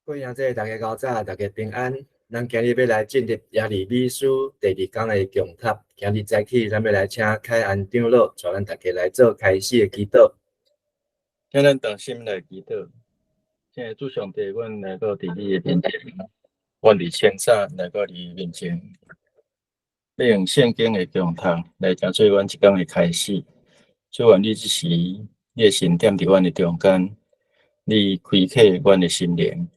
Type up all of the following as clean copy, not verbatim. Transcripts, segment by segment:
各位兄弟，大家𠢕早，大家平安。咱今日欲來進入耶利米書第二講的共讀。今日早起，咱欲來請凱安長老帶咱大家來做開始的祈禱。請咱同心來祈禱。親愛的主上帝，阮來到佇你的面前，阮佇清早來到你面前，欲用聖經的共讀來成做阮這工的開始。主願你這時，你的神踮佇阮的中間，你開啟阮的心靈。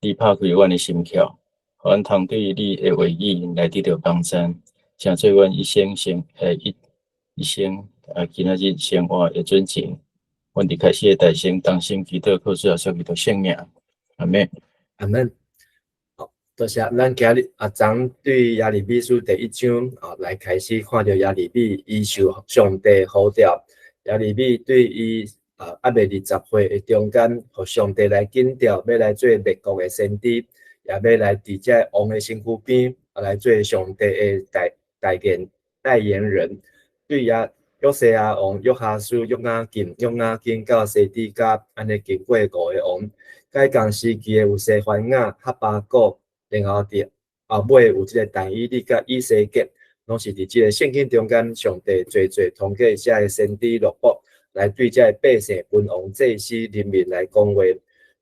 你拍開阮的心竅，予阮通對你的話語來得著幫贊，成做阮一生生一一生啊，今仔日生活的準繩。阮佇開始的代先同心祈禱，靠主耶穌基督聖名，阿們。阿們。好，多謝。咱今日啊，昨對耶利米書第一章啊來開始看著耶利米，伊受上帝呼召，耶利米對伊啊，猶未20歲的中間，予上帝來揀召，欲來做列國的先知，也欲來佇這王的身軀邊，啊來做上帝的代言人。對耶約西亞王、約哈斯、約雅敬、約雅斤到西底家，按呢經過五个王。佮伊仝時期的有西番雅、哈巴谷，然後佇後尾有這个但以理佮以西結，攏是佇這个聖經中間，上帝濟濟通過這个先知錄簿，來對這个百姓、君王、祭司、人民來講話。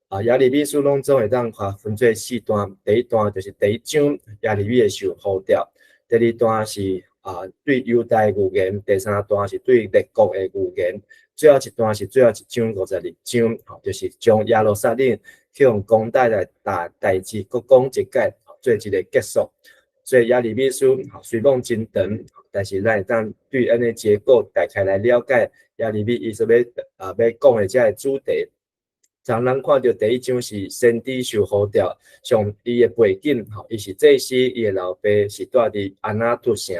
啊，耶利米書攏總會當看分做四段，第一段就是第一章耶利米的受呼召，第二段是啊對猶大預言，第三段是對列國的預言，最後一段是最後一章52章，吼，就是將耶路撒冷去予攻打來大代誌閣講一擺，做一个結束。所以耶利米書雖講真長，但是咱會當對按呢結構大概來了解耶利米伊所欲啊欲講的這个主題。昨咱看著第一章是先知受呼召，像伊的背景吼，伊是祭司，伊的老爸是蹛佇亞拿突城，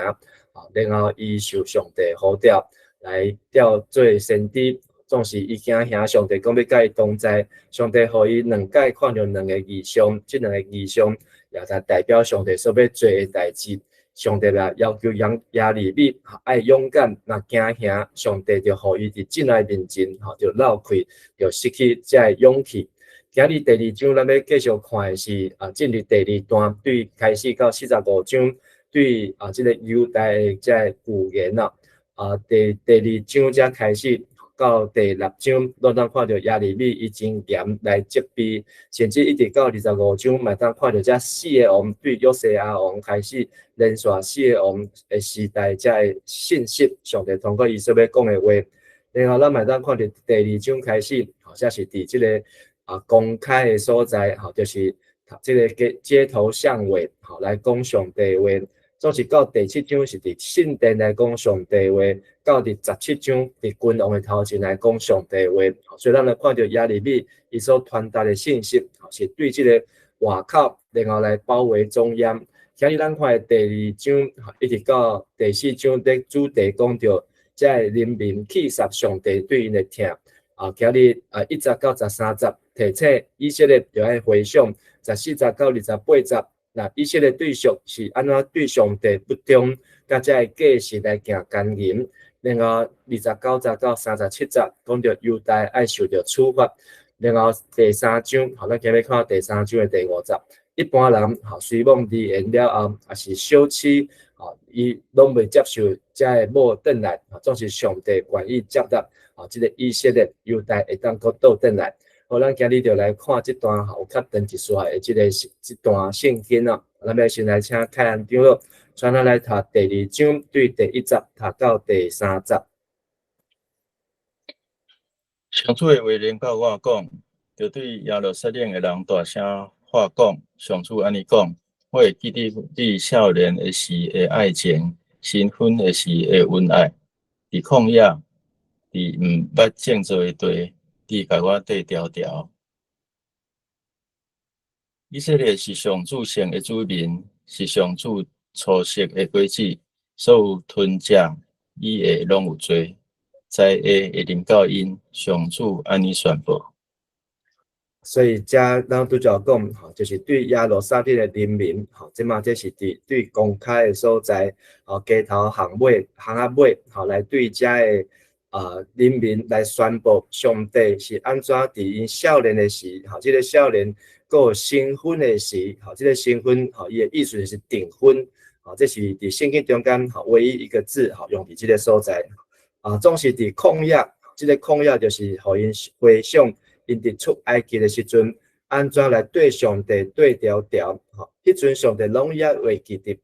然後伊受上帝呼召來調做先知，總是伊驚嚇上帝講欲佮伊同在，上帝予伊兩擺看著兩個異象，這兩個異象也就代表上帝所欲做的代誌。上帝來要求耶利米愛勇敢，若驚嚇，上帝就予伊佇眾人面前吼就落氣，就失去這个勇氣。今日第二章，咱欲繼續看的是啊，進入第二段，對開始到45章，對啊，這个猶大的這个預言啊，啊，第二章才開始到第六章，攏當看著耶利米伊真嚴來責備，甚至一直到25章，嘛當看著這四个王對約西亞王開始連續四个王的時代，這个信息，上帝通過伊所欲講的話。然後咱嘛當看著第二章開始，好像是佇這个啊公開的所在，吼，就是這个街頭巷尾，吼來講上帝話。總是到第七章是佇聖殿來講上帝話，到佇17章佇君王的頭前來講上帝話。所以咱來看著耶利米伊所傳達的信息，是對這个外口，然後來包圍中央。今日咱看的第二章，一直到第四章，咧主題講著這个人民棄殺上帝對𪜶的疼。啊，今日啊1節到13節提醒以色列著愛回想，14節到28節。那以色列對象是按怎對上帝不忠，佮這个過失來行姦淫。然後29節到37節講著猶大愛受著處罰。然後第三章，好，咱今日看第三章的第5節。一般人吼，隨罔離緣了後，抑是小妻，吼，伊攏袂接受這个某轉來，總是上帝願意接納，吼，這个以色列猶大會當閣倒轉來。好，咱今日就來看這段吼，有較長一絲的這个這段聖經啊。咱欲先來請凱安長老，帶咱來讀第二章，對第一節讀到第三節。上主的話臨到我講，著對耶路撒冷的人大聲喊講：上主按呢講，我會記得你少年的時的愛情，新婚的時的恩愛。佇曠野，佇毋捌種作的地，你共我綴條條。以色列是上主聖的子民，是上主初熟的果子，所有吞食伊的攏有罪，災禍會臨到𪜶，上主按呢宣布。所以遮咱拄才講，吼，就是對耶路撒冷的人民，吼，這馬這是佇對公開的所在，吼，街頭巷尾、巷仔尾，吼，來對遮的啊人民來宣布上帝是按怎佇𪜶少年的時，吼，這个少年閣有新婚的時，吼，這个新婚，吼，伊的意思就是訂婚，吼，這是佇聖經中間，吼，唯一一個字，吼，用佇這个所在。啊，總是佇曠野，這个曠野就是予𪜶回想𪜶佇出埃及的時陣，按怎來對上帝對調調，吼，彼陣上帝攏猶會記得。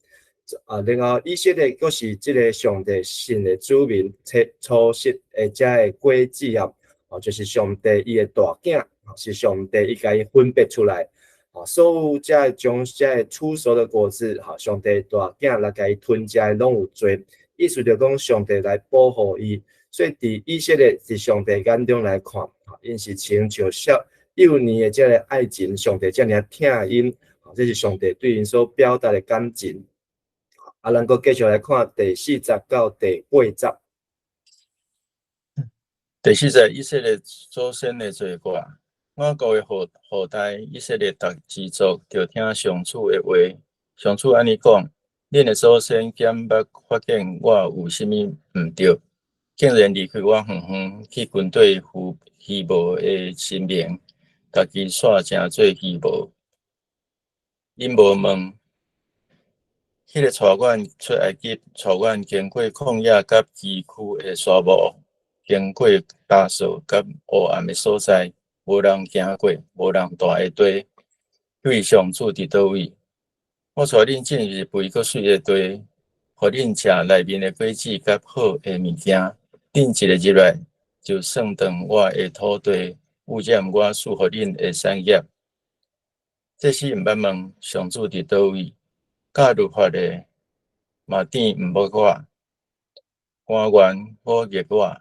啊，然後以色列閣是這个上帝新的子民，初熟的這个果子啊，哦，就是上帝伊的大囝，是上帝伊共伊分別出來，啊，所有這个將這个初熟的果子，吼，上帝大囝來共伊吞食的攏有罪，意思就講上帝來保護伊，所以佇以色列佇上帝眼中來看，𪜶是親像少幼年的這个愛情，上帝遮爾啊疼𪜶，這是上帝對𪜶所表達的感情。啊，咱閣繼續來看第四節到第八節。第四節，以色列祖先的罪過，雅各的後代以色列逐支族，著聽上主的話。上主按呢講：恁的祖先敢捌發現我有啥物毋對？竟然離開我遠遠去跟綴虛無的神明，家己煞成做虛無。𪜶無問，彼个帶阮出埃及、帶阮經過曠野佮崎嶇的沙漠，經過焦燥佮黑暗的所在，無人行過，無人蹛的地。彼位上主佇佗位？我帶恁進入肥閣媠的地，予恁食內面的果子佮好的物件。恁一个入來，就算斷我的土地，污染我賜予恁的產業。祭司毋捌問上主佇佗位？教律法的嘛定毋捌我，官員忤逆我，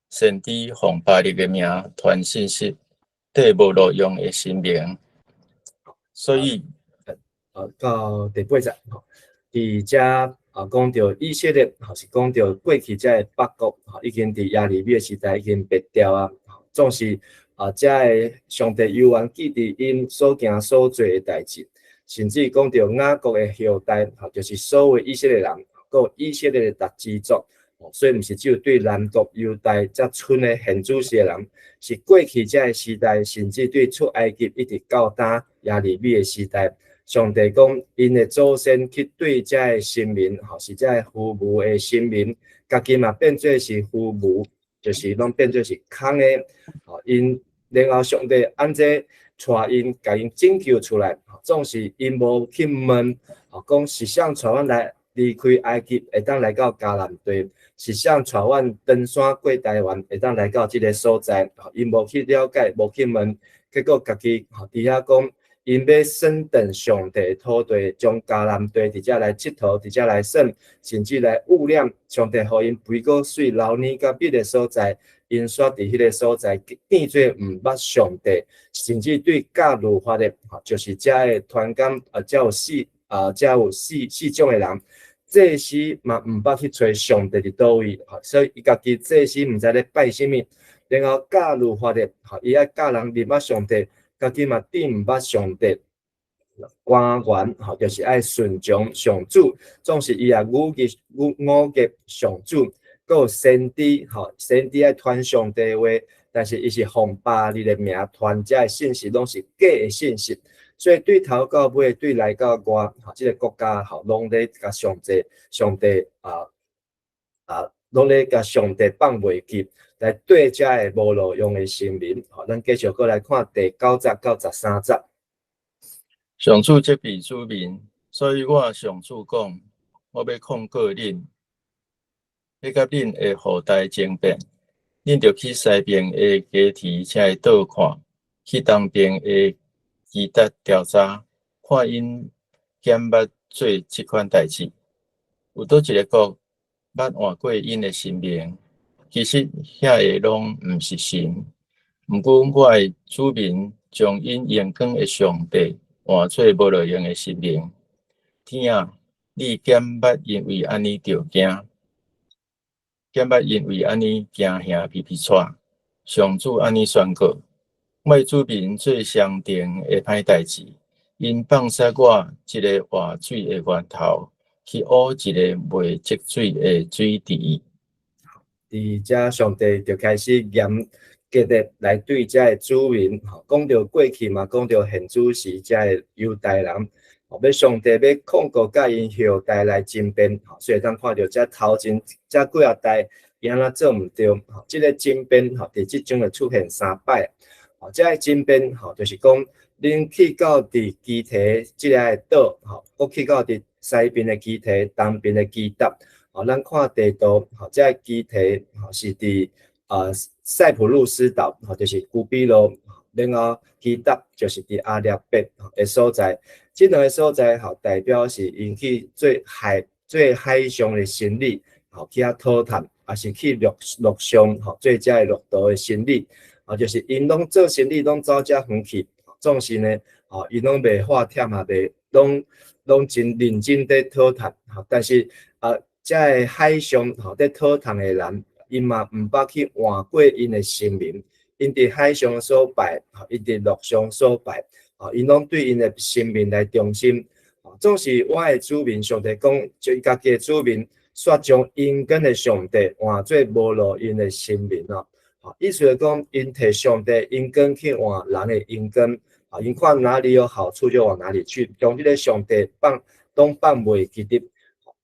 先知奉巴力的名傳信息，綴無路用的神明。所以，到第八節，吼，佇遮啊講著以色列，吼是講著過去遮的北國，吼已經佇耶利米的時代已經滅掉啊。總是啊，遮的上帝猶原記佇𪜶所行所做的代誌。甚至講著雅各的後代，吼，就是所有以色列人，閣有以色列的逐支族，所以毋是只有對南國猶大遮賰的現主時的人，是過去遮个時代，甚至對出埃及一直到今耶利米的時代，上帝講𪜶的祖先去對遮个神明，吼，是遮个虛無的神明，家己嘛變做是虛無，就是攏變做是空的，吼，𪜶然後上帝按怎帶𪜶，共𪜶拯救出來，總是𪜶無去問，吼，講是啥帶阮來離開埃及，會當來到迦南地？是啥帶阮登山過台灣，會當來到這个所在？𪜶無去了解，無去問，結果家己吼佇遐講，𪜶欲損斷上帝的土地，將迦南地佇遮來𨑨迌，佇遮來耍，甚至來污染上帝，予𪜶肥閣媠流奶佮蜜的所在。𪜶煞佇彼个所在變做毋捌上帝，甚至對教律法的，就是遮个傳講啊，遮有四種的人，祭司嘛毋捌去揣上帝佇佗位，所以伊家己祭司毋知咧拜啥物，然後教律法的，伊愛教人認捌上帝，家己嘛定毋捌上帝。官員吼，就是愛順從上主，總是伊也忤逆上主。閣有先知吼，先知愛傳上帝話，但是伊是奉巴力的名傳遮的信息，攏是假的信息。所以對頭到尾，對內到外，吼，這个國家吼，攏咧共上帝攏咧共上帝放袂記，來綴遮的無路用的神明。吼，咱繼續閣來看第九節到13節。上主責備子民，所以我上主講，我欲控告恁，欲佮恁的後代爭辯，恁著去西邊的基提才會倒看，去東邊的基達調查，看𪜶敢捌做這款代誌。有佗一个國捌換過𪜶的神明？其實遐个攏毋是神。毋過我的子民將𪜶榮光的上帝換做無路用的神明。天啊，你敢捌因為按呢著驚？敢捌因為按呢驚嚇皮皮掣？上主按呢宣告：我的子民做雙重的歹代誌，𪜶放捨我這个活水的源頭，去挖一个袂積水的水池。佇遮上帝就開始嚴吉列來對遮个子民，吼，講著過去嘛，講著現主時遮个猶大人，吼，欲上帝欲控告佮𪜶後代來爭辯，吼，所以咱看著遮頭前遮幾仔代伊按怎做毋著，吼，這個爭辯，吼，佇這章會出現三擺，吼，這個爭辯，吼，就是講恁去到佇基提這个島，吼，閣去到佇西邊的基提，東邊的基答，吼，咱看地圖，吼，這个基提，吼，是佇塞浦路斯島，吼，就是古比羅，然後基答就是佇阿拉伯的所在。這兩个所在，吼，代表是𪜶去做海做海上的生意，吼，去遐討趁，抑是去陸陸上，吼，做遮个陸路的生意，吼，就是𪜶攏做生意攏走遮遠去，總是呢，吼，𪜶攏袂喝忝啊，袂攏攏真認真佇討趁，吼，但是啊，遮个海上吼佇討趁的人，𪜶嘛毋捌去換過𪜶的神明，𪜶佇海上所拜，吼，𪜶佇陸上所拜，吼，𪜶攏對𪜶的神明來忠心。總是我的子民，上帝講，就家己的子民，煞將殷勤的上帝換做無路用的神明咯。意思就講，𪜶提上帝榮光去換人的榮光，啊，𪜶看哪裡有好處就往哪裡去，將這个上帝放攏放袂記得。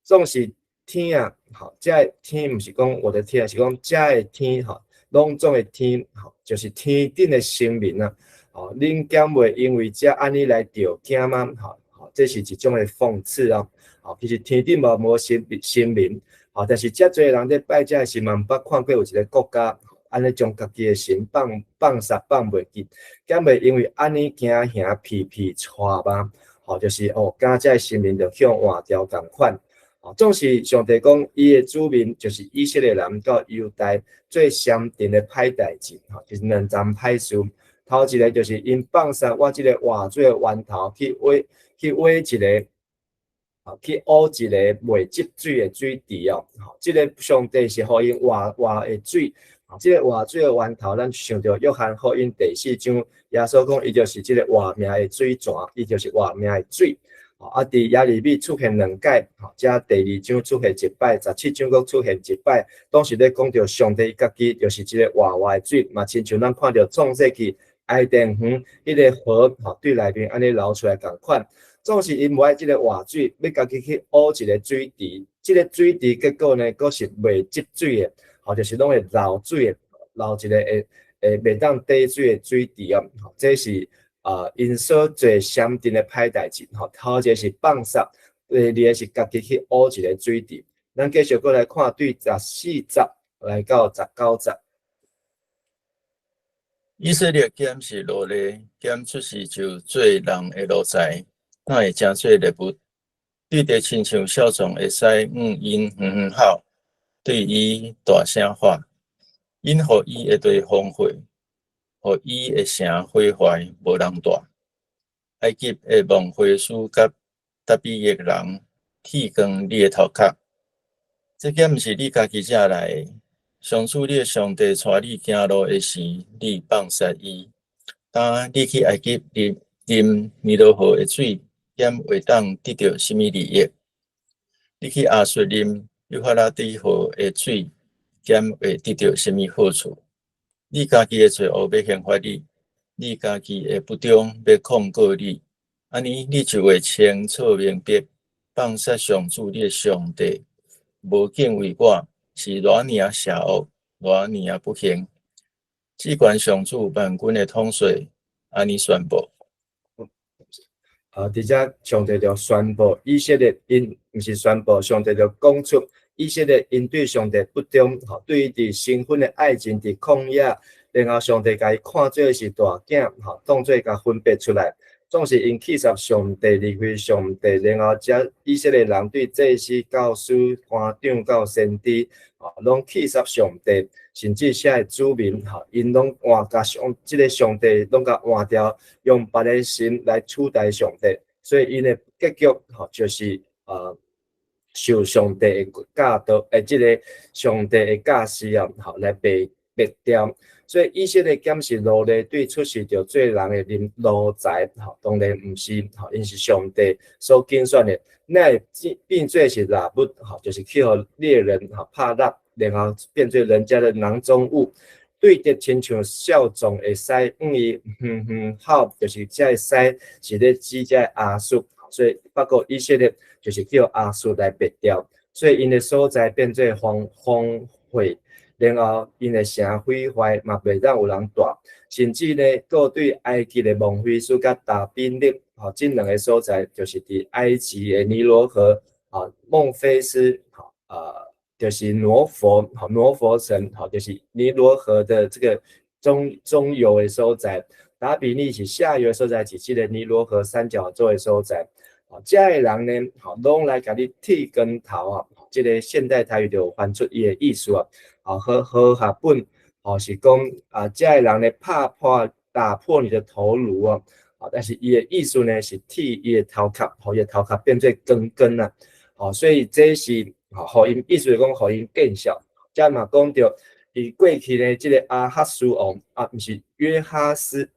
總是天啊，吼，這个天毋是講我的天，是講這个天吼，攏總的天，吼，就是天頂的神明啊。吼，恁敢會因為這按呢來著驚嗎？吼，吼，這是一種的諷刺哦。吼，其實天頂嘛無神神明，吼，但是遮濟人咧拜這个神嘛，毋捌看過有一个國家按呢將家己的神放放殺放袂記，敢會因為按呢驚嚇皮皮掣嗎？吼，就是哦，敢這个神明就向換掉仝款。總是上帝講，伊的子民就是以色列人佮猶大做相仝的歹代誌，吼，就是兩欉歹事。頭一个就是𪜶放殺我這个活水的源頭，去挖去挖一个，去挖一个袂積水的水池哦。吼，這个上帝是予𪜶活活的水，這个活水的源頭，咱想著約翰福音第四章，耶穌講伊就是這个活命的水泉，伊就是活命的水。啊！佇耶利米出現兩擺，吼，遮第二章出現一擺，17章閣出現一擺，當時咧講著上帝家己就是這个活活的水，嘛親像咱看著創世記伊甸園彼个河，吼，對內面按呢流出來仝款，總是𪜶無愛這个活水，欲家己去挖一个水池，這个水池結果呢，閣是袂積水的，吼，就是攏會漏水的，漏一个會會袂當貯水的水池哦，吼，這是。啊，𪜶所做相仝的歹代誌，吼，頭一个是放殺，第二个是家己去挖一个水池。咱繼續閣來看對14節來到19節。以色列敢是奴隸，敢出世就做人的奴才，哪會成做獵物？對著親像少壯會使向𪜶遠遠吼，對伊大聲喊，𪜶予伊的地荒廢，予伊的城毀壞，無人蹛。埃及的夢花師佮達比約人剃光你的頭殼，這敢毋是你家己惹來的？上主你的上帝帶你行路的時，你放殺伊。當你去埃及啉啉尼羅河的水，敢會當得著啥物利益？你去亞述啉幼發拉底河的水，敢會得著啥物好處？你家己的錯誤欲刑罰你，你家己的不忠欲控告你，按呢你就會清楚明白，放殺上主你的上帝，無敬畏我，是偌爾仔邪惡，偌爾仔不幸。至懸上主萬軍的統帥按呢宣布。啊，佇遮上帝就宣布以色列𪜶毋是宣布，上帝就講出以色列𪜶對上帝不忠，吼，對伊佇新婚的愛情佇曠野，然後上帝共伊看做是大囝，吼，當做共分別出來，總是𪜶棄殺上帝，離開上帝，然後遮以色列人對祭司、教師、官長到先知，吼，攏棄殺上帝，甚至遮的子民，吼，𪜶攏換共上這个上帝攏共換掉，用別个神來取代上帝，所以𪜶的結局，吼，就是受上帝的教導，這个上帝的教示啊，吼，來被滅掉。所以以色列敢是奴隸，對出世就做人的奴奴才，吼，當然毋是，吼，𪜶是上帝所揀選的，哪會變做是獵物，吼，就是去予獵人，吼，拍獵，然後變做人家的囊中物。對敵親像少壯的獅，向伊遠遠吼，就是這个獅是咧指這个亞述，所以北國以色列就是叫亞述來滅掉，所以𪜶的所在變做荒荒廢，然後𪜶的城毀壞，嘛袂當有人蹛，甚至呢，閣對埃及的孟菲斯佮達比涅，吼，這兩個所在就是佇埃及的尼羅河，啊，孟菲斯，吼，就是挪弗，吼，挪弗城，吼，就是尼羅河的這個中游的所在。達比涅是下游的所在，是這個尼羅河三角洲的所在。哦，遮的人呢，吼，攏來共你剃光頭啊！這個現代台語就有翻出伊的意思啊。哦，和合本，吼，是講啊，遮的人呢，拍破打破你的頭顱啊！啊，但是伊的意思呢，是剃伊的頭殼，予伊的頭殼變做光光啊！吼，所以這是，吼，予𪜶意思是講，予𪜶見笑。遮嘛講著，佇過去呢，這個亞哈斯王啊，毋是約哈斯，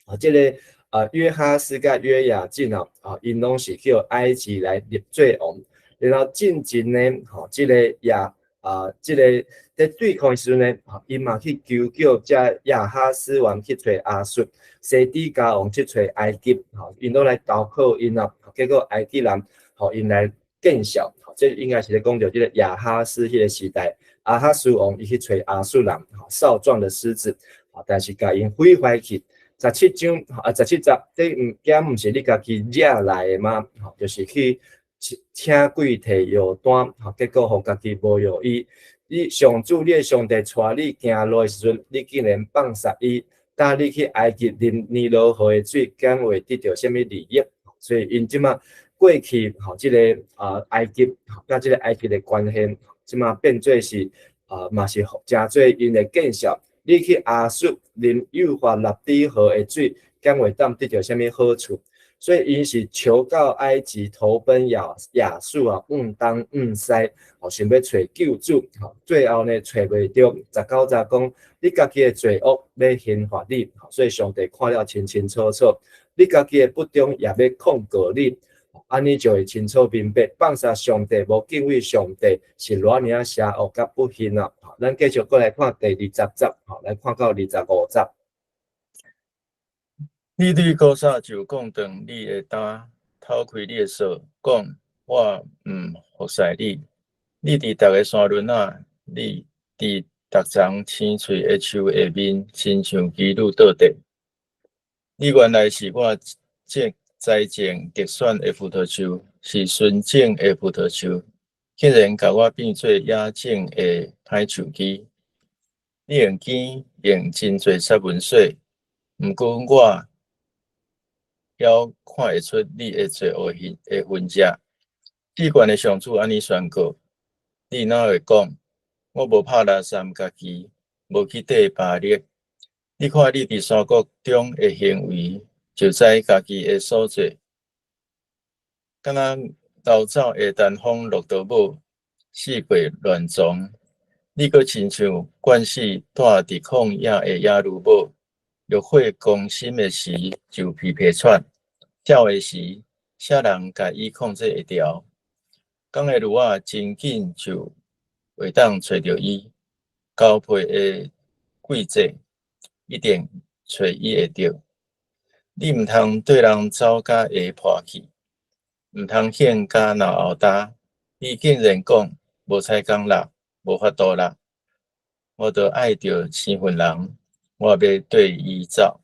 啊，這個啊約哈斯佮約雅敬啊，啊，𪜶攏是叫埃及來立做王。然後進前呢，吼，這個亞啊，這個佇對抗的時陣呢，吼，𪜶嘛去求叫這亞哈斯王去揣亞述，西底家王去揣埃及，吼，𪜶攏來投靠𪜶啊，結果埃及人，予𪜶來見笑。這應該是咧講著這個亞哈斯彼個時代，亞哈斯王伊去揣亞述人，少壯的獅子，啊，但是共𪜶毀壞去。17章啊，17節，這毋敢毋是你家己惹來的嗎？吼，就是去請鬼提藥單，吼，結果予家己無藥醫。你上主你的上帝帶你行路的時陣，你竟然放殺伊，帶你去埃及啉尼羅河的水，敢會得著啥物利益？所以𪜶這馬過去吼，這個啊埃及佮這個埃及的關係，這馬變做是啊，嘛是誠做𪜶的見笑。你去亞述啉幼發拉底河的水，敢會當得著啥物好處？所以𪜶是求告埃及，投奔亞述啊，往東往西，吼，想欲揣救主，吼，最後呢揣袂著。19節講，你家己的罪惡欲刑罰你，所以上帝看了清清楚楚，你家己的不忠也欲控告你，按呢就會清楚明白，放殺上帝，無敬畏上帝，是偌爾仔邪惡佮不幸啊！咱繼續閣來看第20節，吼，來看到25節。你對古早就降斷你的擔，透開你的索，講我毋服侍你。你佇逐个山崙仔，你佇逐叢青翠的樹下面，親像妓女倒地。你原來是我種栽種特選的葡萄樹，是純種的葡萄樹，竟然共我變做野種的歹樹枝。你用羹用真濟殺蚊水，毋過我猶看會出你的罪惡的痕跡。至懸的上主按呢宣告：你哪會講，我無拍拉三家己，無去綴巴力？你看你佇山谷中的行為，就知家己的所作，敢若逃走的單風駱駝母，四界亂傱。你閣親像慣勢蹛佇曠野的野驢母，欲火攻心的時就皮皮喘，走的時，啥人共伊控制會牢？公的驢仔真緊就會當揣著伊，交配的季節一定揣伊會著。你毋通綴人走甲下破去，毋通獻甲腦後焦。你竟然講無採工啦，無法度啦，我著愛著生份人，我欲綴伊走。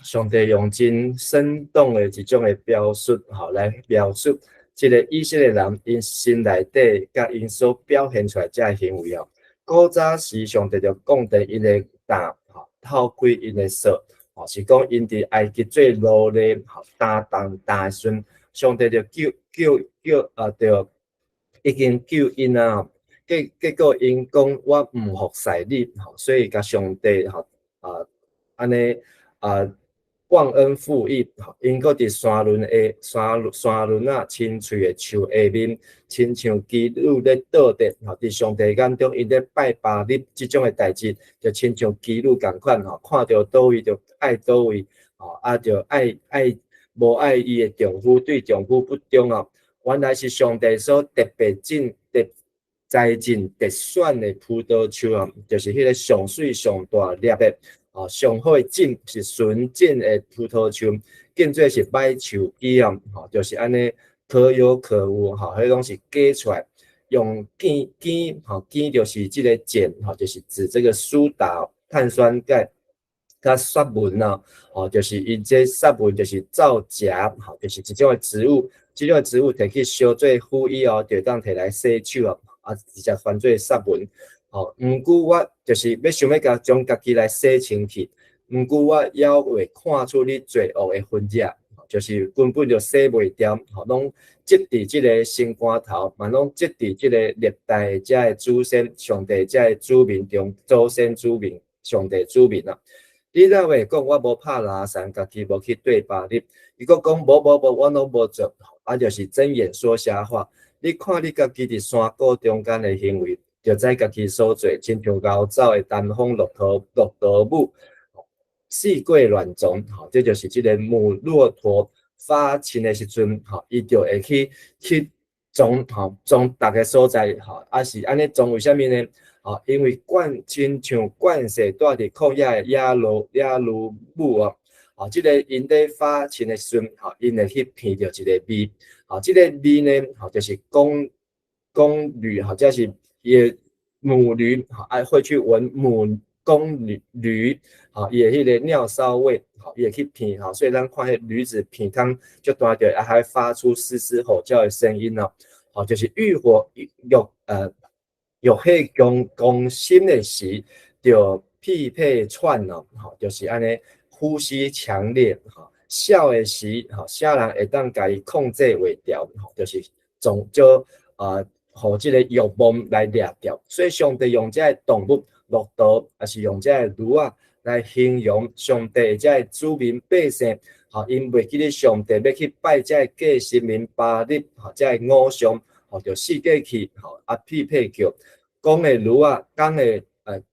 上帝用真生動的一種的表述，吼，來描述這個以色列人𪜶心內底佮𪜶所表現出來這个行為哦。古早時上帝就降斷𪜶的擔，吼，透開𪜶的索，吼，是講𪜶佇埃及做奴隸，吼，擔重擔的時陣，上帝就救救救啊，就已經救𪜶啊。結果𪜶講我毋服侍你，吼，所以共上帝吼啊，按呢啊忘恩負義，吼，𪜶閣佇山崙的山崙仔青翠的樹下面，親像妓女咧倒地，吼，佇上帝眼中，𪜶咧拜巴力這種的代誌，就親像妓女仝款，吼，看著佗位就愛佗位，吼，啊，就愛無愛伊的丈夫，對丈夫不忠哦。原來是上帝所特別進特栽種特選的葡萄樹啊，就是彼个上媠上大粒的，哦，上好的種是純種的葡萄樹，變做是歹樹枝啊，吼，就是按呢可有可無，吼，彼攏是假出來。用碱碱，吼，碱就是這个鹼，吼，就是指這個蘇打碳酸鈣，佮雪紋啊，吼，就是𪜶這雪紋就是皂莢，吼，就是一種的植物，這種的植物提去燒做灰以後，就會當提來洗手啊，啊，直接翻做雪紋，吼，毋過我就是欲想欲共將家己來洗清氣，毋過我猶未看出你罪惡的痕跡，就是根本就洗袂掉，吼，攏積佇這个心肝頭，嘛攏積佇這個歷代遮的祖先、上帝遮的子民中，祖先子民、上帝子民啊。你若會講我無拍拉神，家己無去對巴力，伊閣講無無無，我攏無做，啊，就是睜眼說瞎話。你看你家己佇山谷中間的行為，就知家己所做，親像𠢕走的丹峰駱駝駱駝母，四過亂撞，吼，這就是這个母駱駝發情的時陣，吼，伊就會去撞，吼，撞逐个所在，吼，啊是按呢撞為啥物呢？吼，因為慣親像慣勢蹛佇曠野的野驢野驢母哦，吼，這个𪜶咧發情的時陣，吼，𪜶會去鼻著一个味，吼，這個味呢，吼，就是公公驢，或者是伊的母驢，吼，啊會去聞母公驢驢，吼，伊的彼个尿騷味，吼，伊會去鼻，吼，所以咱看彼驢子鼻空足大著，啊，還會發出嘶嘶吼叫的聲音哦，吼，就是欲火欲欲火攻攻心的時，就屁屁喘哦，吼，就是按呢呼吸強烈，吼，痟的時，吼，啥人會當共伊控制袂牢，吼，就是總就予這個欲望來掠著。所以上帝用這个動物駱駝，抑是用這个驢仔來形容上帝的這个子民百姓，吼，𪜶袂記得上帝欲去拜這个假神明巴力，吼，這个偶像，吼，就四界去，吼，啊屁屁叫，公的驢仔，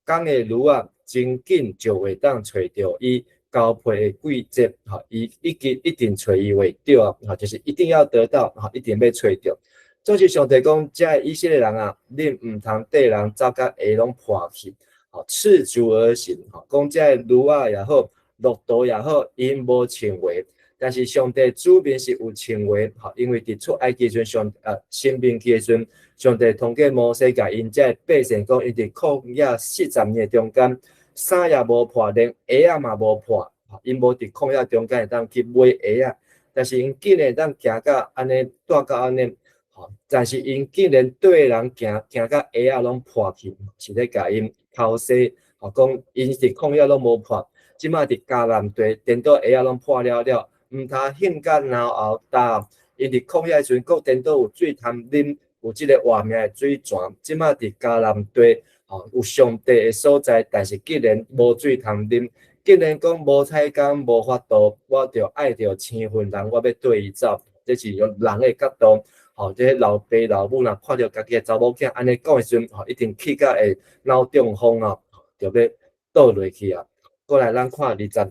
公的驢仔，真緊就會當揣著伊交配的季節，吼，伊一定一定揣伊會著啊，吼，就是一定要得到，吼，一定欲揣著。總是上帝講，這个以色列人啊，恁毋通綴人走甲鞋攏破去，吼，赤足而行，吼，講這个驢仔也好，駱駝也好，𪜶無穿鞋，但是上帝子民是有穿鞋，吼，因為佇出埃及時陣上申命記的時陣，上帝通過摩西共𪜶這个百姓講，𪜶佇曠野40年的中間，衫也無破，連鞋仔嘛無破，𪜶無佇曠野中間會當去買鞋仔，但是𪜶竟然會當行到按呢，蹛到按呢，吼，但是𪜶竟然綴人行，行到鞋仔攏破去，是咧共𪜶剾洗，吼，講𪜶佇曠野攏無破，這馬佇迦南地，顛倒鞋仔攏破了了，毋通興甲腦後焦，𪜶佇曠野的時陣，閣顛倒有水通啉，有這個活命的水泉，這馬佇迦南地，吼，有上帝的所在，但是竟然無水通啉，竟然講無彩工無法度，我著愛著生份人，我欲綴伊走，這是用人的角度，吼，這个老爸老母若看著家己的查某囝按呢講的時陣，吼，一定氣甲會腦中風啊，就欲倒落去啊。過來，咱看26節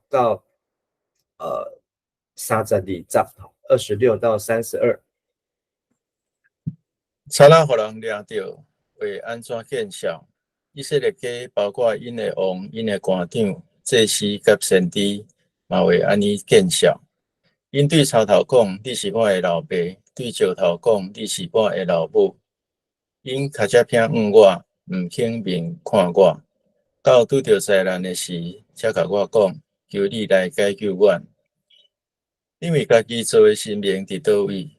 到32節，26到32。賊仔予人掠著，會按怎見笑？以色列家包括𪜶的王、𪜶的官長、祭司佮先知，嘛會按呢見笑。𪜶對草頭講：你是我的老爸；對石頭講：你是我的老母。𪜶跤跡偏向我，毋肯面看我。到拄著災難的時，才共我講：求你來解救阮。恁為家己造的神明佇佗位？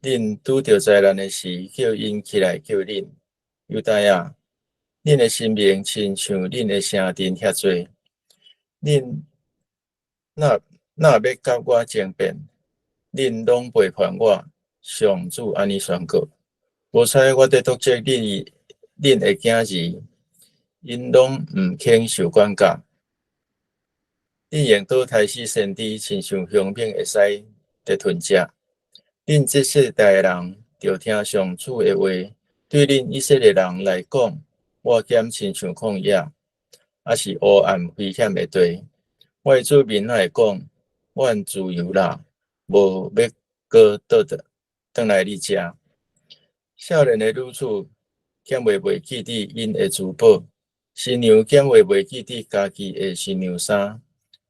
恁拄著災難的時，叫𪜶起來救恁。猶大啊，恁的神明親像恁的城鎮遐濟，恁若若欲佮我爭辯，恁攏背叛我。上主按呢宣告：無彩我佇督責恁恁的囝兒，𪜶攏毋肯受管教。恁用刀刣死先知，親像兇猛的獅佇吞食。恁這世代的人，著聽上主的話。對恁以色列人來講，我敢親像曠野，抑是黑暗危險的地。我的子民哪會講，阮自由啦，無欲閣倒轉來你遮。少年的女子敢會袂記得𪜶的珠寶，新娘敢會袂記得家己的新娘衫。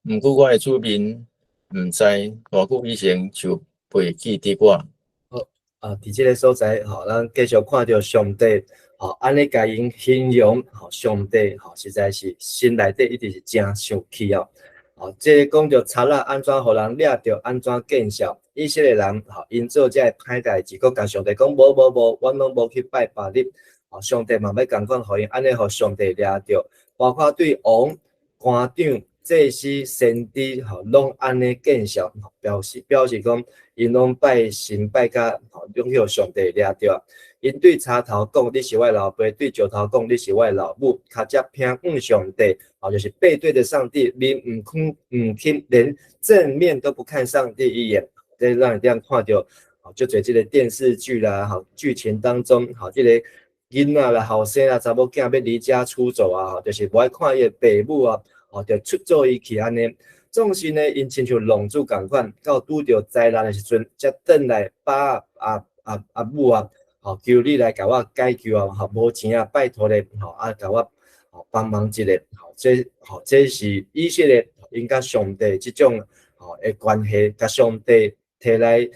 毋過我的子民毋知，偌久以前就袂記得我。好，啊，佇這个所在，吼，咱繼續看著上帝，吼，按呢共𪜶形容，吼，上帝，吼，實在是心內底一定是誠生氣哦。吼，這个講著賊仔按怎予人掠著，按怎見笑。以色列人，吼，𪜶做這个歹代誌，閣共上帝講，無無無，阮攏無去拜別日。吼，上帝嘛欲仝款予𪜶，按呢予上帝掠著，包括對王、官長、祭司、先知，吼，攏按呢見笑，表示講，𪜶攏拜神拜甲，吼，攏予上帝掠著。𪜶對柴頭講，你是我老爸；對石頭講，你是我老母。跤跡偏向上帝，吼，就是背對著上帝，面毋看毋肯，連正面都不看上帝一眼。這咱會當看著，吼，足濟這个電視劇啦，吼，劇情當中，吼，這个囡仔啦、後生啦、查某囝欲離家出走啊，吼，就是無愛看伊的爸母啊，吼，就出走伊去按呢。總是呢，𪜶親像浪子仝款，到拄著災難的時陣，才轉來爸啊啊阿母啊，吼，求你來共我解救啊，吼，無錢啊，拜託咧，吼，啊，共我吼幫忙一下，吼，這吼這是以色列𪜶佮上帝這種吼的關係，共上帝提來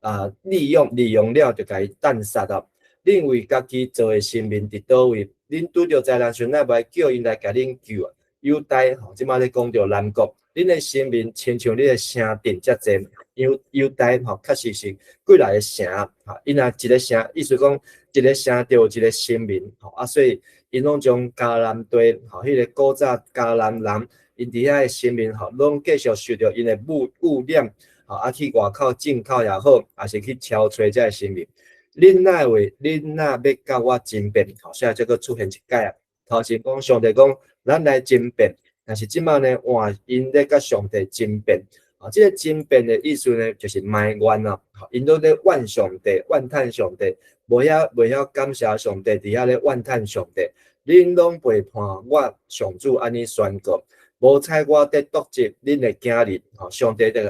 啊利用，利用了就共伊彈殺啊。恁為家己造的神明佇佗位？恁拄著災難時，哪會叫𪜶來共恁救啊？猶大吼，這馬咧講著南國，恁的神明親像恁的城鎮遮濟，猶猶大吼，確實是幾若个城，吼，𪜶若一个城，意思講一个城就有一个神明，吼，啊，所以𪜶攏將迦南地，吼，彼个古早迦南人，𪜶佇遐的神明，吼，攏繼續受著𪜶的污污染，吼，啊，去外口進口也好，抑是去超揣這个神明。恁哪會？恁若欲佮我爭辯？吼，所以這閣出現一擺啊。頭前講上帝講，咱來爭辯，但是這馬呢換𪜶咧佮上帝爭辯。啊，這个爭辯的意思呢，就是埋怨啊。𪜶攏咧怨上帝，怨嘆上帝，無曉袂曉感謝上帝，佇遐咧怨嘆上帝。恁攏背叛我上主按呢宣告，無睬我佇篤責恁的囝兒。吼，上帝就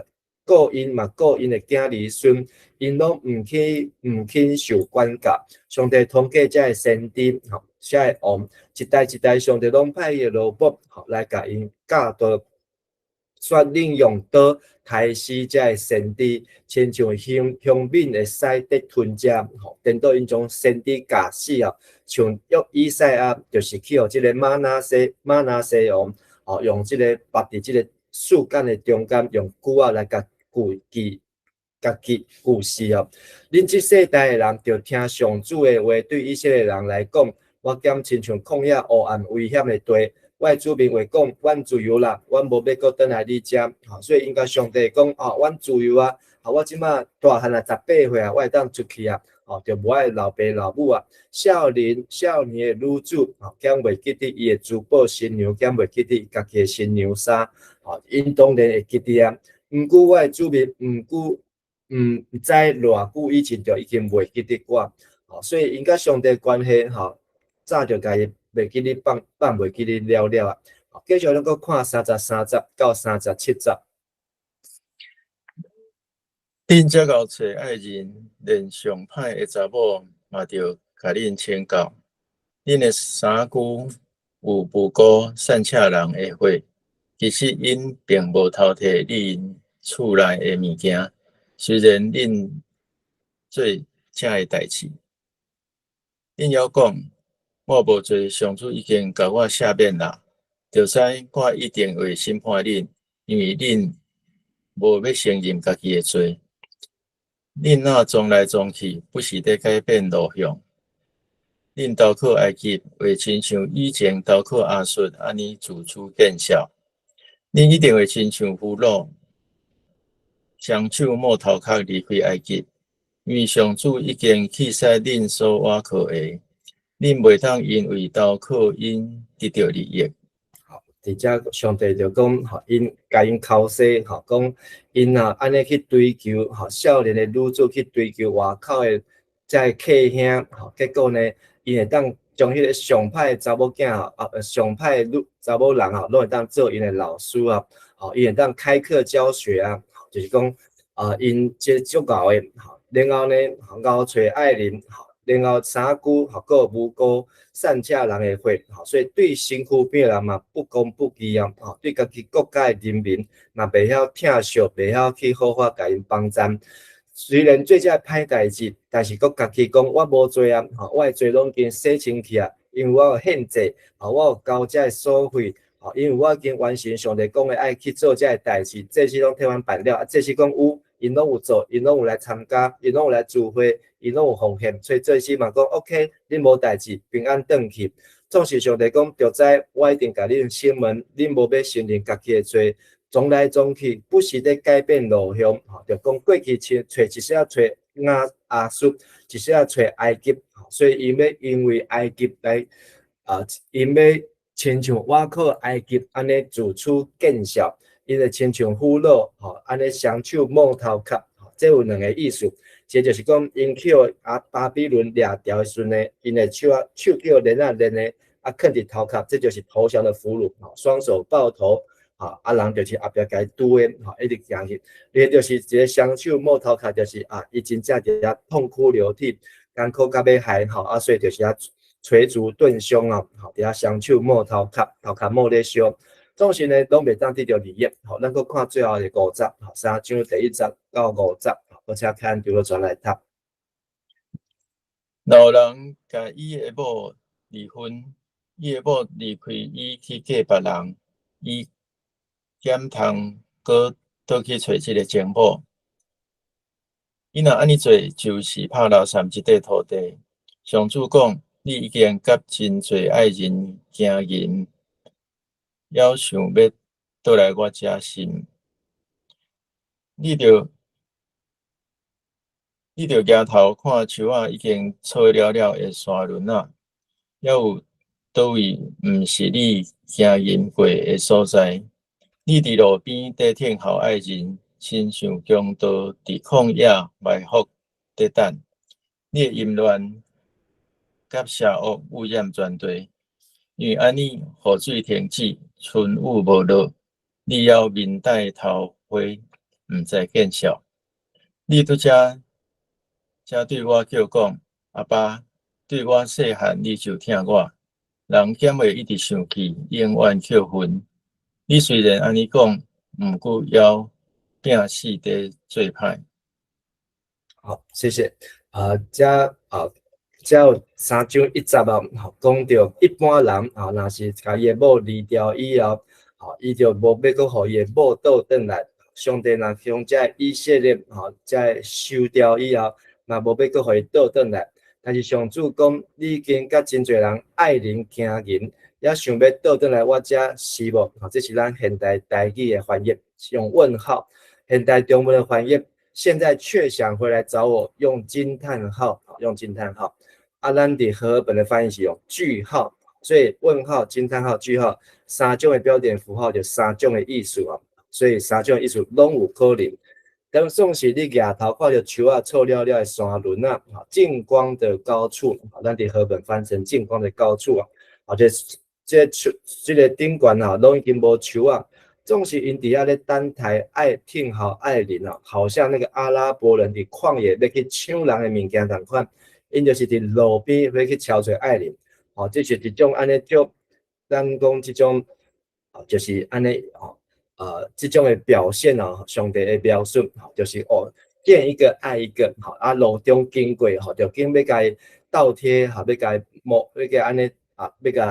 顧𪜶嘛，顧𪜶的囝兒孫，𪜶攏毋肯受管教。上帝通過這个先知，吼，這个王，一代一代，上帝攏派伊的奴僕，吼，來共𪜶教導，煞恁用刀刣死這个先知，親像兇兇猛的獅佇吞食，吼，顛倒𪜶將先知絞死啊，像約以賽亞，就是去予這个瑪拿西王，吼，用這个縛佇這个樹幹的中間，用鋸仔來共鋸鋸家己鋸死哦。恁這世代的人，著聽上主的話，對以色列人來講，我敢親像曠野黑暗危險的地。我的子民會講，阮自由啦，阮無欲閣轉來你遮。吼，所以𪜶共上帝講，哦，阮自由啊，吼，我這馬大漢啊，18歲啊，我會當出去啊，吼，就無愛老爸老母啊。少年少年的女子，吼，敢袂記得伊的珠寶，新娘敢袂記得家己的新娘衫，吼，𪜶當然會記得啊。毋過我的子民，毋過毋知偌久以前就已經袂記得我，吼，所以𪜶佮上帝關係，吼，早就共伊袂記得放放袂記得了了啊。繼續咱閣看33節到37節。恁遮𠢕揣愛人，連上歹的查某嘛著共恁請教。恁的衫軀有無辜散赤人的血，其實𪜶並無偷提恁厝內的物件。雖然恁做這个代誌，恁猶講我無罪，上主已經共我赦免啦。就知我一定會審判恁，因為恁無欲承認家己的罪。恁若裝來裝去，不是咧改變路向。恁投靠埃及，會親像以前投靠亞述按呢自取見笑。恁一定會親像俘虜，雙手摸頭殼離開埃及，因為上主已經棄殺恁所倚靠的，恁袂當因為投靠𪜶得著利益。好，佇遮上帝就講，吼，𪜶共𪜶剾洗，吼，講𪜶若按呢去追求，吼，少年的女子去追求外口的這个客兄，吼，結果呢，𪜶會當將彼个上歹的查某囝，啊，上歹的女查某人吼，攏會當做𪜶的老師啊，吼，伊會當開課教學啊，就是講，啊，𪜶這足𠢕的，吼，然後呢，𠢕揣愛人，吼，然後衫龜吼，閣有無辜散赤人的血，吼，所以對身軀邊的人嘛不公不義啊，吼，對家己國家的人民嘛袂曉疼惜，袂曉去好好共𪜶幫贊。雖然做這歹代誌，但是閣家己講我無罪啊，吼，我的罪攏已經洗清去啊，因為我有獻祭，吼，我有交這个所費，吼，因為我已經完成上帝講的愛去做這个代誌，祭司攏替阮辦了，啊，祭司講有，𪜶攏有做，𪜶攏有來參加，𪜶攏有來聚會，𪜶攏有奉獻，所以祭司嘛講 OK，恁無代誌，平安轉去。總是上帝講，著知我一定共恁審問，恁無欲承認家己的罪，總來總去，不時咧改變路向，吼，就講過去揣揣一小揣亞亞述，一小揣埃及，所以𪜶欲因為埃及來，啊，𪜶欲親像倚靠埃及按呢自取見笑，𪜶會親像俘虜，吼，按呢雙手摸頭殼，這有兩个意思，一个就是講𪜶去予啊巴比倫掠牢的時陣呢，𪜶的手啊手叫鏈仔鏈的啊囥佇頭殼，這就是投降的俘虜，吼，雙手抱頭。啊，啊人就是後壁共伊拄的，吼，一直行去，伊就是一个雙手摸頭殼，就是啊，伊真正佇遐痛哭流涕，艱苦甲欲害，吼，啊，所以就是遐捶足頓胸啊，吼，佇遐雙手摸頭殼，頭殼冒咧燒，總是呢，攏袂當得著利益，吼，咱閣看最後的五節，吼，三章第一節到五節，閣請看長老轉來讀。若有人共伊的某離婚，伊的某離開伊去嫁別人，伊敢通閣倒去揣這个前某。伊若按呢做，就是拍流散這塊土地。上主講：你已經佮真濟愛人行淫，猶想欲倒來我遮是毋？你著舉頭看樹仔已經粗了了的山崙仔，猶有佗位毋是你行淫過的所在？你佇路邊佇等候愛人，親像強盜佇曠野埋伏佇等。你的淫亂佮邪惡污染全地，因為按呢，雨水停止，春雨無落，你猶面帶頭花，毋知見笑。你拄才才對我叫講：阿爸，對我細漢你就疼我，人敢會一直生氣，永遠扣分？你雖然按呢講，毋過猶摒死佇做歹。好，謝謝。啊，遮啊，遮有三章一節啊，講著一般人啊，若是共伊的某離掉以後，吼，伊就無欲閣予伊的某倒轉來。上帝若將這以色列吼，這收掉以後，嘛無欲閣予伊倒轉來。但是上主講，你已經佮真濟人愛人行淫，猶想欲倒轉來我遮是無？吼，這是咱現代台語的翻譯，用問號。現代中文的翻譯，現在卻想回來找我，用驚嘆號，用驚嘆號。啊，咱佇和合本的翻譯是用句號，所以問號、驚嘆號、句號三種的標點符號就三種的意思啊。所以三種的意思攏有可能。當總是你舉頭看著樹仔錯了了的山崙仔，淨光的高處，咱佇和本翻成淨光的高處啊，或者這樹這个頂懸啊，攏已經無樹仔。總是𪜶佇遐咧等待愛聽候愛人啊，好像那個阿拉伯人佇曠野欲去搶人的物件仝款，𪜶就是佇路邊欲去敲揣愛人，吼，這是一種按呢足，咱講這種，就是按呢，吼，這種的表現啊，上帝的描述，就是哦，見一個愛一個，吼，啊，路中經過，吼，就緊欲共伊倒貼，吼，欲共伊摸，欲共按呢，啊，欲共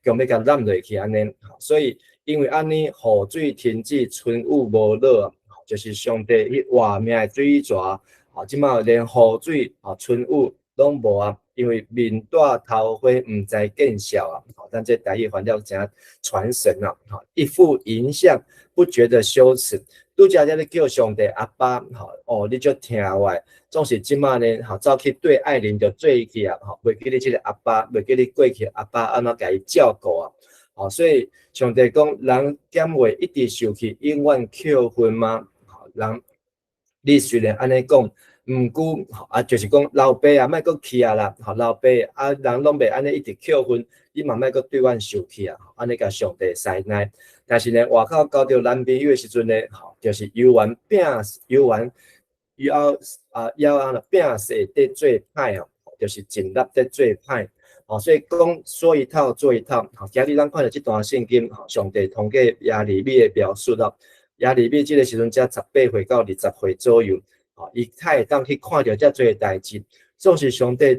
強欲共攬落去按呢，所以。因為按呢，雨水停止，春雨無落，就是上帝彼活命的水泉，吼，這擺連雨水、吼春雨攏無啊，因為面帶頭花，毋知見笑啊，吼，咱這台語翻了誠傳神啊，吼，一副淫相，不覺得羞恥，拄才咧叫上帝阿爸，吼，哦，你足疼我，總是這擺呢，吼，走去對愛人就做去啊，吼，袂記你這个阿爸，袂記你過去阿爸按怎共伊照顧啊。哦，所以上帝講，人敢會一直受氣，永遠扣分嗎？人，你雖然按呢講，毋過啊，就是講老爸啊，莫閣氣啊啦，吼，老爸啊，人攏袂按呢一直扣分，你嘛莫閣對阮受氣啊，按呢共上帝使奶。但是呢，外口交著男朋友的時陣呢，吼，就是猶原摒猶原猶啊猶按怎摒勢佇做歹哦，就是盡力咧做歹。吼，所以講說一套做一套。吼，今日咱看著這段聖經，吼，上帝通過耶利米的描述咯。耶利米這个時陣才18歲到20歲左右，吼，伊才會當去看著遮濟代誌。總是上帝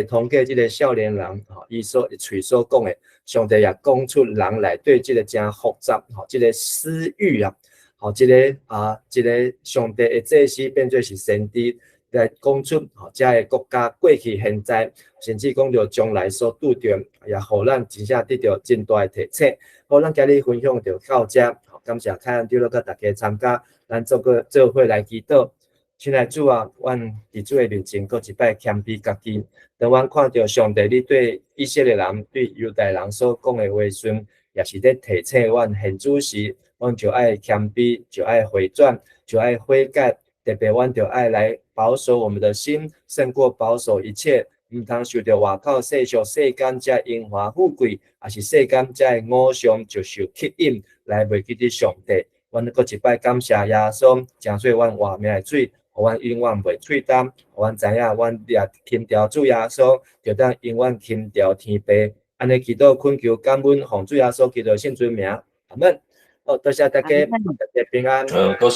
通過這个少年人，吼，伊所喙所講的，上帝也講出人內底這个誠複雜，吼，這个私欲啊，吼，這个啊，這个上帝的祭司變做是先知來講出，吼，遮个國家過去、現在，甚至講著將來所拄著，也予咱真正得著真大的提醒。好，咱今日分享就到遮，感謝凱恩長老佮大家參加，咱做個做伙來祈禱。親愛主啊，阮佇主的面前，閣一擺謙卑家己。當阮看著上帝你對以色列人、對猶大人所講的話時，也是咧提醒阮現主時，阮就愛謙卑，就愛回轉，就愛悔改。特別阮就愛來保守我們的心，勝過保守一切。毋通受著外口世俗世間遮榮華富貴，抑是世間遮偶像就受吸引，來袂記得上帝。阮閣一擺感謝耶穌，成做阮活命的水，予阮永遠袂喙乾，予阮知影阮掠輕牢主耶穌，就當永遠輕牢天父。按呢祈禱懇求感恩，奉主耶穌基督聖尊名，阿門。好，多謝大家，大家平安。好，多謝。